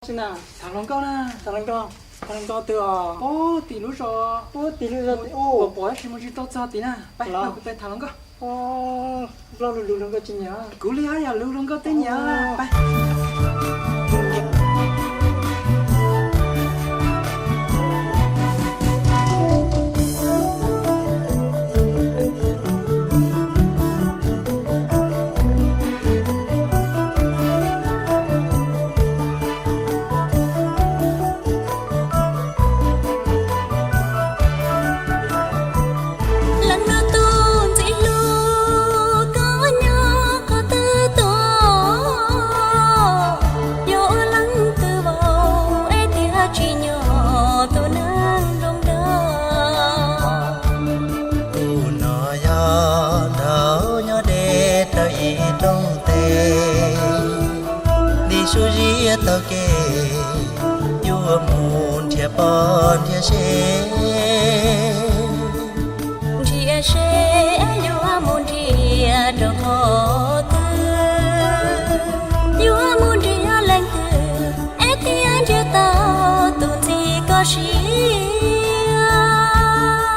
Tham hluas nkauj na. Tham hluas nkauj twg os? Pem tim lub zos, pem tim lub zos, pom pom tab sis mus tsis tau txog tid na. Peb los kuv peb tham hluas nkauj. Nplog lug lug hluas nkauj tsis nyiam. Kuv li hab yam lug hluas nkauj twb nyiam. Peb. Leej nug tus ntxim hlub koj nyob qhov twg tuaj, yog ua leej twg vauv es tiag tsis nyob tus neeg zoo nraug. Tus no yog nraug nyob deb rau ib rooj teb, nti sub ziab taug kev, yuav mus nrhiav pog nrhiav sev. Nrhiav seb yuav mus nrhiav rau qhov twg, yuav mus nrhiav leej twg es thiaj nrhiav tau tus ntxim koj siab.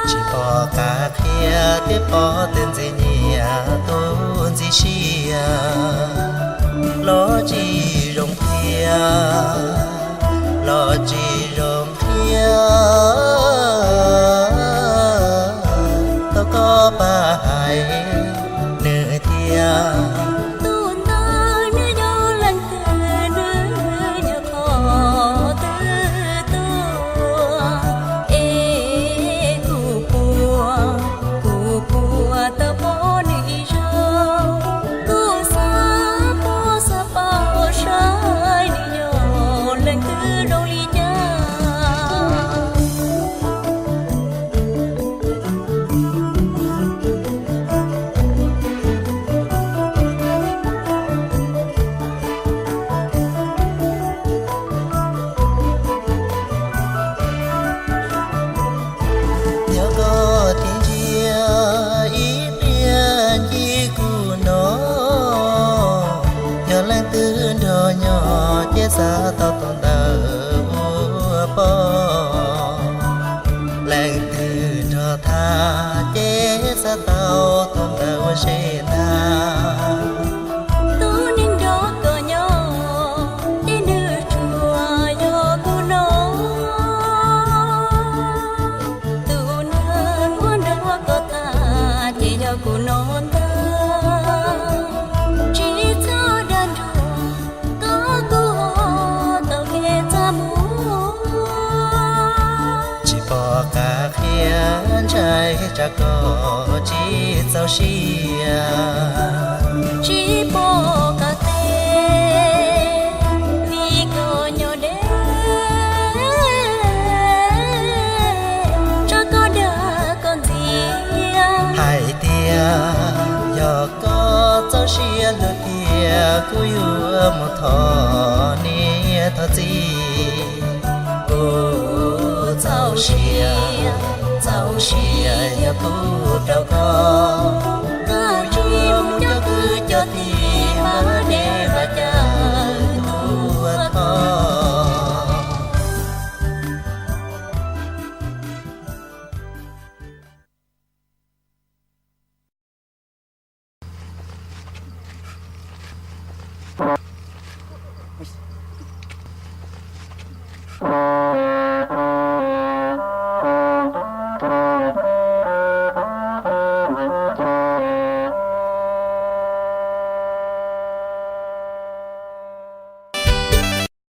Tsis pom qab qhia thiab pom tus ntxim nyiam tus ntxim siab, los tsis zoo qhia, los tsis zoo qhia. Tau koj pab hais nws thiab. Tus ntawd nws yog leej twg, nws nyob qhov twg tuaj, es kuv puas, kuv puas tau pom nws ib zaug. Kuv xav paub, xav paub saib nws yog leej twg zoo li cas. Yog koj thiaj ntsia ib pliag ncig kuv no, yog leej twg nrog nyob ces xav tau tus ntawd ua pog. Leej twg nrog tham ces xav tau tus ntawd ua sev ntag. Tus neeg nrog koj nyob ces nws tsuas yog kuv no. Tus neeg uas nrog koj tham ces yog kuv no ntag. Tsis txhob dag ntsuag, koj kuj ho tau kev txaj muag. Tsis pom qab qhia, ntshai tsam koj tsis txaus siab. Tsis pom qab teb, vim koj nyob deb, tsam koj dag koj ntxias. Hais tias yog koj txaus siab lawm tiag, kuv yuav mus thov niam thov txiv. Kuv txaus siab, txaus siab yog kuv rau koj, koj tsis mus coj kwv coj tij, vaj deb vaj cawv tuaj thov.